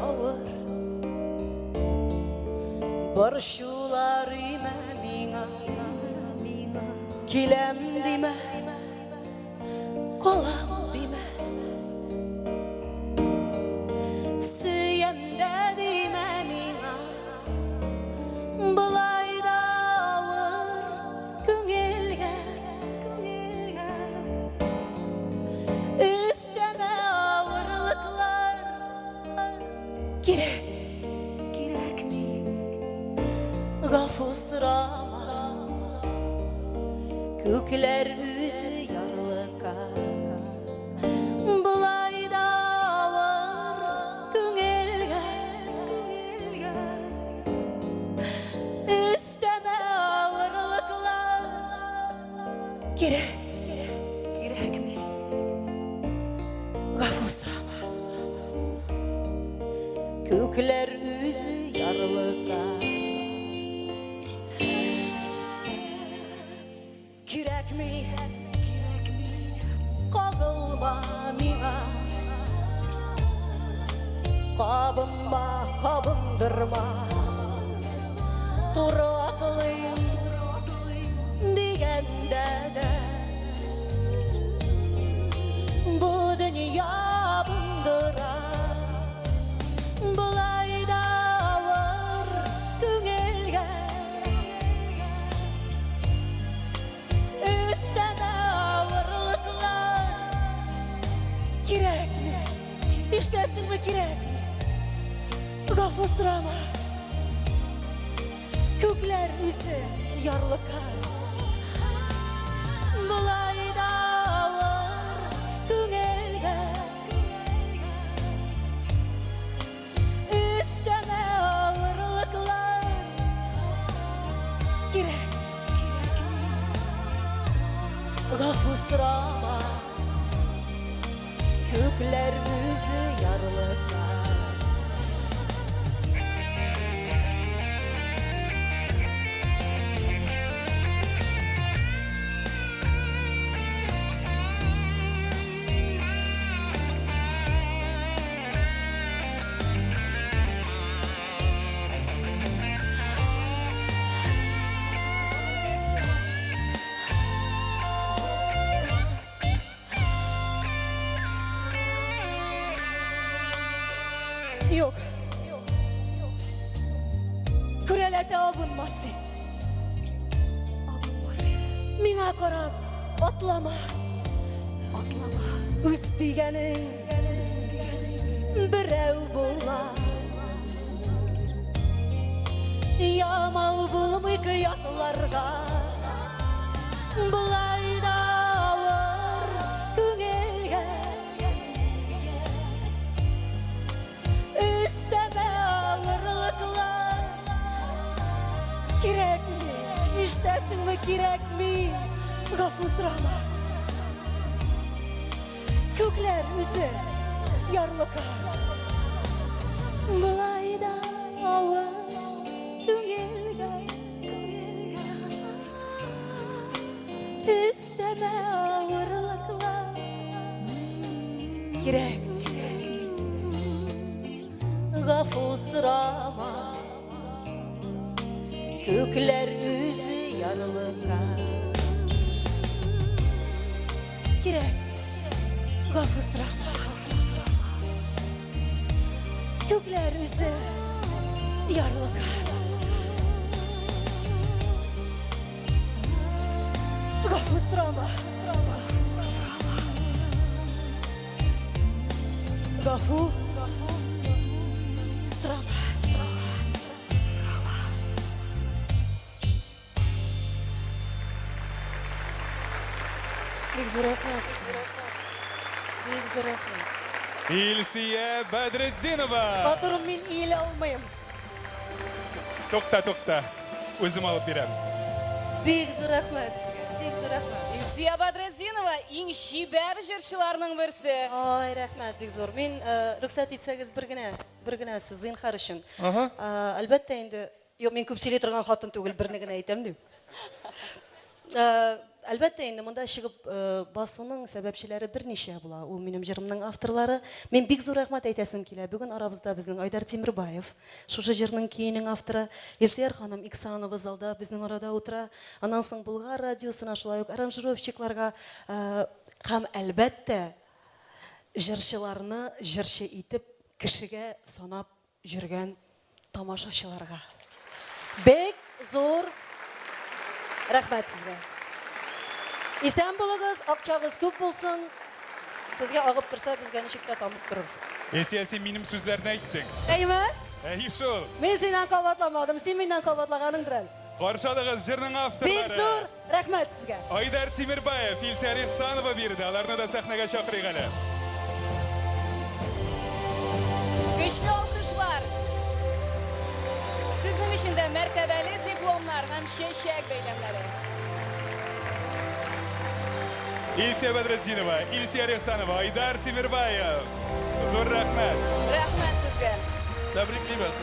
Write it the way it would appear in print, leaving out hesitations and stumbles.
авыр Борчулар имә миңа Киләм димә Калам димә Сөям дә димә миңа Болай да авыр күңелгә Өстәмә авырлыклар кирәк. Кирәкми. Гафу сорама. Күкләр үзе ярлыка. Болай да авыр күңелгә. Өстәмә авырлыклар кирәк. Кирәкми. Гафу сорама. Күкләр үзе ярлыка. Кирәкми, кагылма миңа. Кабынма, кабындырма. Туры атлыйм дигәндә дә. Бу дөнья бундыра. Болай да авыр күңелгә. Өстәмә авырлыклар кирәкми. Ишетәсеңме, кирәкми. Гафу сорама. Күкләр үзе ярлыкар. Болай да авыр күңелгә. Өстәмә авырлыклар кирәк. Гафу сорама. Күкләр үзе ярлыкар. Юк. Күрәләтә абынма син. Миңа карап атлама. Атлама. Үз дигәнең берәү була. Ямау булмый кыякларга. Болай да авыр күңелгә. Өстәмә авырлыклар кирәкми. Ишетәсеңме, кирәкми. Гафу сорама. Күкләр үзе ярлыкар. Болай да авыр күңелгә. Өстәмә авырлыклар кирәк. Гафу сорама. Күкләр үзе ярлыкар. Кирәк. Гафу сорама. Күкләр үзе ярлыкар. Гафу сорама. Гафу сорама. Бик зур рәхмәт сезгә. Бик зур рәхмәт. Илсөя Бәдретдинова! Батырым, мин иелә алмыйм. Тукта, тукта. Үзем алып бирәм. Бик зур рәхмәт сезгә. Бик зур рәхмәт. Илсөя Бәдретдинова иң чибәр җырчыларның берсе. Ай, рәхмәт, бик зур. Мин, рөхсәт итсәгез, бер генә, бер генә сүз, зинһар өчен. Әлбәттә инде, юк, мин күп сөйли торган хатын түгел, берне генә әйтәм дим. Әлбәттә инде, монда чыгып басуның сәбәпчеләре берничә була. Ул минем җырымның авторлары. Мин бик зур рәхмәт әйтәсем килә. Бүген арабызда безнең Айдар Тимербаев, шушы җырның көенең авторы. Илсөяр ханым Иксанова залда безнең арада утыра. Аннан соң Болгар радиосына, шулай ук аранжировщикларга һәм, әлбәттә, җырчыларны җырчы итеп кешегә санап Йөргән тамашачыларга бик зур рәхмәт сезгә. Исән булыгыз, акчагыз күп булсын. Сезгә агып торса, безгә ничек тә тамып торыр. Илсөя, син минем сүзләрне әйттең. Әйме? Әйе шул. Мин синнән кабатламадым, син миннән кабатлаганыңдыр әле. Каршы алыгыз җырның авторлары. Бик зур рәхмәт сезгә. Айдар Тимербаев, Илсөяр Ихсанова биредә. Аларны да сәхнәгә чакырыйк әле. Көчле алкышлар! Сезнең өчен дә мәртәбәле дипломнар һәм чәчәк бәйләмнәре. Илсөя Бәдретдинова, Илсөяр Ихсанова, Айдар Тимербаев. Зур рәхмәт. Рәхмәт сезгә. Тәбриклибез.